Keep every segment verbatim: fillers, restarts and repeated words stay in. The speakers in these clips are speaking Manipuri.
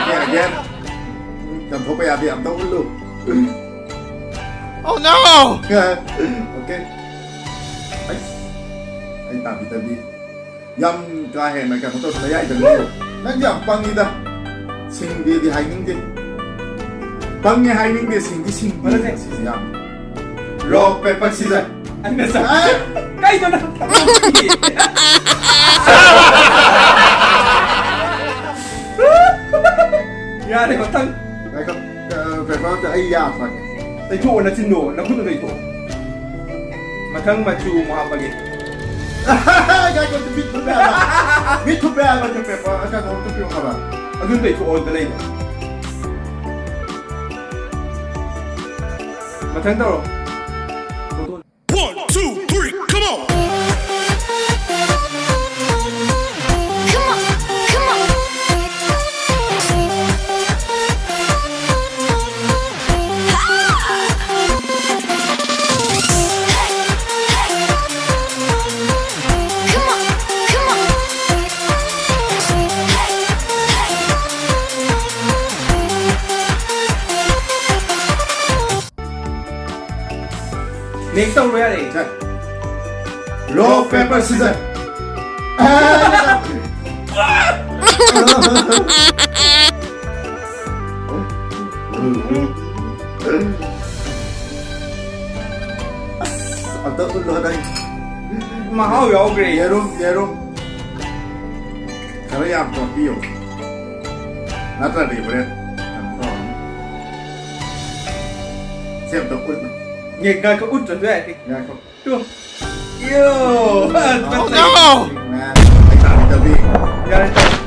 Okay, again. ꯌꯥꯝ ꯊꯣꯛꯄ ꯌꯥꯗꯦ, ꯌꯥꯝ ꯇꯧꯍꯜꯂꯨ꯫ Oh no! Okay. ꯑꯩ, ꯑꯩ ꯇꯥꯕꯤ ꯇꯥꯕꯤ꯫ ꯌꯥꯝ ꯀꯥ ꯍꯦꯟꯅ ꯀꯩꯅꯣ ꯇꯧꯗꯅ ꯌꯥꯏꯗꯅ꯫ ꯅꯪꯗꯤ ꯌꯥꯝ ꯄꯪꯉꯤꯗ꯫ ꯁꯤꯡꯗꯦꯗꯤ ꯍꯥꯏꯅꯤꯡꯗꯦ꯫ ꯄꯪꯉꯦ ꯍꯥꯏꯅꯤꯡꯗꯦ, ꯁꯤꯡꯗꯤ ꯁꯤꯡꯗꯦ꯫ ꯃꯔꯝꯗꯤ? ꯁꯤꯁꯦ ꯌꯥꯝ꯫ Rock, paper, scissor꯫ ꯑꯩꯅ ꯆꯥ-, ꯑꯦ? ꯀꯩꯅꯣ ꯅꯪ? ꯌꯥꯔꯦ, ꯃꯊꯪ꯫ ꯉꯥꯏꯈꯣ, ꯑ, paper ꯑꯝꯇ ꯑꯩ ꯌꯥ ꯐꯪꯉꯦ꯫ ꯇꯩꯊꯣꯛꯑꯣ, ꯅꯆꯤꯟꯗꯣ, ꯅꯈꯨꯠꯇꯣ ꯇꯩꯊꯣꯛꯑꯣ꯫ ꯃꯊꯪ ꯃꯆꯨ ꯑꯃꯨꯛ ꯍꯥꯞꯄꯒꯦ꯫ ꯉꯥꯏꯈꯣ, ꯃꯤꯠ ꯊꯨꯞꯄꯦ ꯍꯥꯏꯕ꯫ ꯃꯤꯠ ꯊꯨꯞꯄꯦ ꯍꯥꯏꯕ, ꯅꯪ paper, ꯑ, ꯀꯩꯅꯣ ꯑꯝꯇ ꯄꯤꯔꯛꯑꯣ ꯍꯥꯏꯕ꯫ ꯑꯗꯨꯝ ꯇꯩꯊꯣꯛꯑꯣ, ꯑꯝꯇ ꯂꯩꯅꯣ꯫ ꯃꯊꯪ ꯇꯧꯔꯣ꯫ One, two, three, come on! Come on, come on. Next ꯇꯧꯔꯣ ꯌꯥꯔꯦ꯫ ꯁꯦ꯫ Rock, paper, scissor. ꯑꯁ, ꯑꯝꯇ ꯎꯠꯂꯣ ꯅꯪ꯫ ꯃꯍꯥꯎ ꯌꯥꯎꯈ꯭ꯔꯦ꯫ ꯌꯦꯔꯨꯝ, ꯌꯦꯔꯨꯝ꯫ ꯈꯔ ꯌꯥꯝ ꯇꯣꯠꯄꯤꯌꯣ꯫ ꯅꯠꯇ꯭ꯔꯗꯤ ꯍꯣꯔꯦꯟ ꯀꯩꯅꯣ ꯇꯧꯔꯅꯤ꯫ ꯁꯤ ꯑꯝꯇ ꯎꯠꯂꯨ꯫ ꯌꯦ, ꯉꯥꯏꯈꯣ, ꯎꯠꯇ꯭ꯔꯁꯨ ꯌꯥꯏ꯫ ꯉꯥꯏꯈꯣ꯫ ꯇꯨ꯫ ꯌꯣ! Oh, no! ꯌꯥꯔꯦ, ꯇꯧ꯫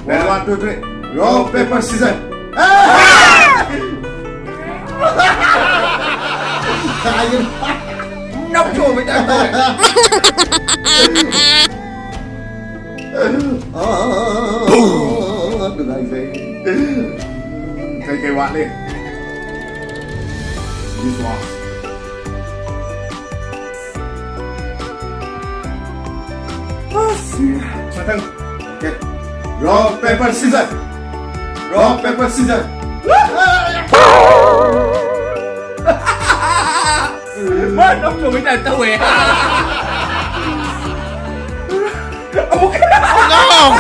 Ready, one, two, three. Rock, paper, scissor. ꯅꯞ ꯆꯣꯡꯕꯩ ꯇꯥꯏꯞ ꯇꯧꯋꯦ꯫ ꯅꯨꯡꯉꯥꯏꯖꯩ꯫ ꯀꯩ ꯀꯩ ꯋꯥꯠꯂꯤ? This one. ꯑꯁ, ꯃꯊꯪ꯫ Okay. Rock, paper, scissor. Rock, paper, scissor. ꯃꯥ ꯅꯞ ꯆꯣꯡꯕꯩ ꯇꯥꯏꯞ ꯇꯧꯋꯦ꯫ ꯑꯃꯨꯛ꯫ No!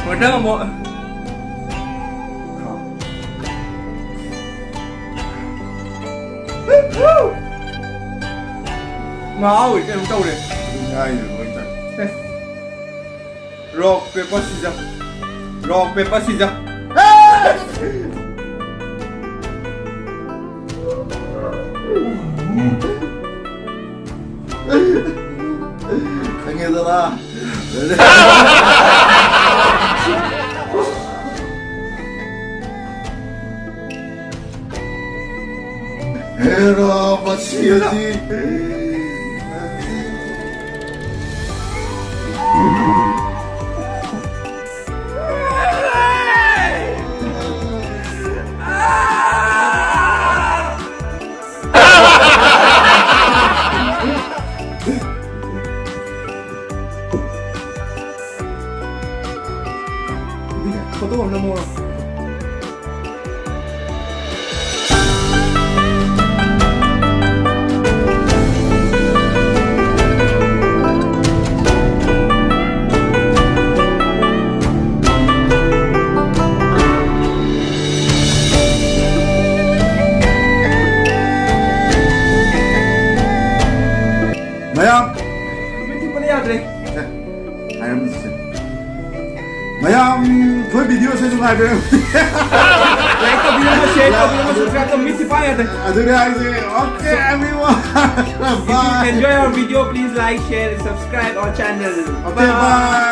ꯃꯊꯪ ꯑꯃꯨꯛ꯫ ꯃꯍꯥꯎ ꯀꯩꯅꯣꯝ ꯇꯧꯔꯦ꯫ ꯑꯗꯨ ꯉꯥꯏꯔꯤꯕ ꯃꯣꯏ ꯇꯥꯏ꯫ Rock, paper, scissor. Rock, paper, scissor. ꯈꯪꯉꯦꯗꯅ꯫ ꯍꯦꯔꯥ, ꯃꯁꯤ ꯑꯁꯤ꯫ ꯐꯣꯇꯣ ꯑꯃ ꯅꯝꯃꯣ꯫ ꯃꯌꯥꯝ ꯃꯤꯠ ꯊꯨꯞꯄꯅ ꯌꯥꯗ꯭ꯔꯦ꯫ ꯍꯥꯏꯔꯝꯃꯤꯁꯦ꯫ ꯃꯌꯥꯝ ꯑꯩꯈꯣꯏ ꯚꯤꯗꯤꯑꯣꯁꯦ ꯅꯨꯡꯉꯥꯏꯕꯤꯔꯝ꯫ Like ꯇꯧꯕꯤꯔꯝꯃꯣ, share ꯇꯧꯕꯤꯔꯝꯃꯣ, subscribe ꯇꯧꯕꯤꯔꯝꯃꯣ, ꯃꯤꯠ ꯊꯨꯞꯄ ꯌꯥꯗ꯭ꯔꯦ꯫ ꯑꯗꯨꯅꯦ ꯍꯥꯏꯁꯦ꯫ Okay, everyone. If you enjoy our video, please like, share, subscribe our channel. Okay, bye.